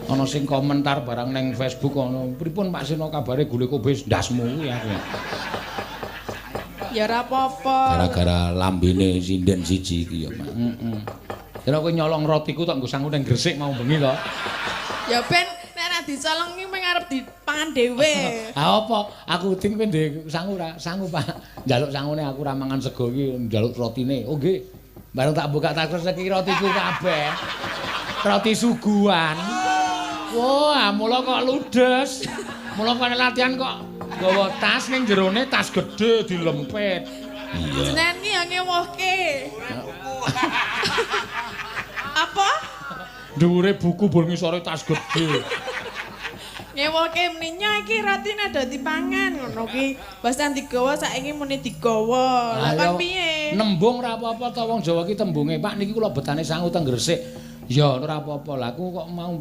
Ana sing komentar barang ning Facebook ana, "Pripun Pak Seno kabare gule kobis ndasmu kuwi aku." Ya ora apa-apa. Gara-gara lambene sinden siji iki ya, Mak. Heeh. Kira kowe nyolong rotiku tok nggo sangu ning Gresik mau bengi to. Ya ben nek ora dicolong iki mung arep dipangan dhewe. Ha apa? Aku udin kowe ndek sangu ora? Sangu, Pak. Njaluk sangune aku ora mangan sego iki njaluk rotine. Oh nggih. Bareng tak buka tas iki rotiku kabeh. Roti suguhan. Wah, mula kok ludes. Mula kok latihan kok nggawa tas ning jerone tas gedhe dilempit. Iya. Jenengan ki ya ngewohke. Apa? Dhuwure buku bol ngisore tas gedhe. Ngewohke meninya iki rotine do dipangan ngono ki. Basan digawa saiki muni digawa. Lah kon piye? Nembung ora apa-apa to wong Jawa ki tembunge. Pak niki kula betane sangu teng Gresik. Ya ora apa-apa. Lah aku kok mau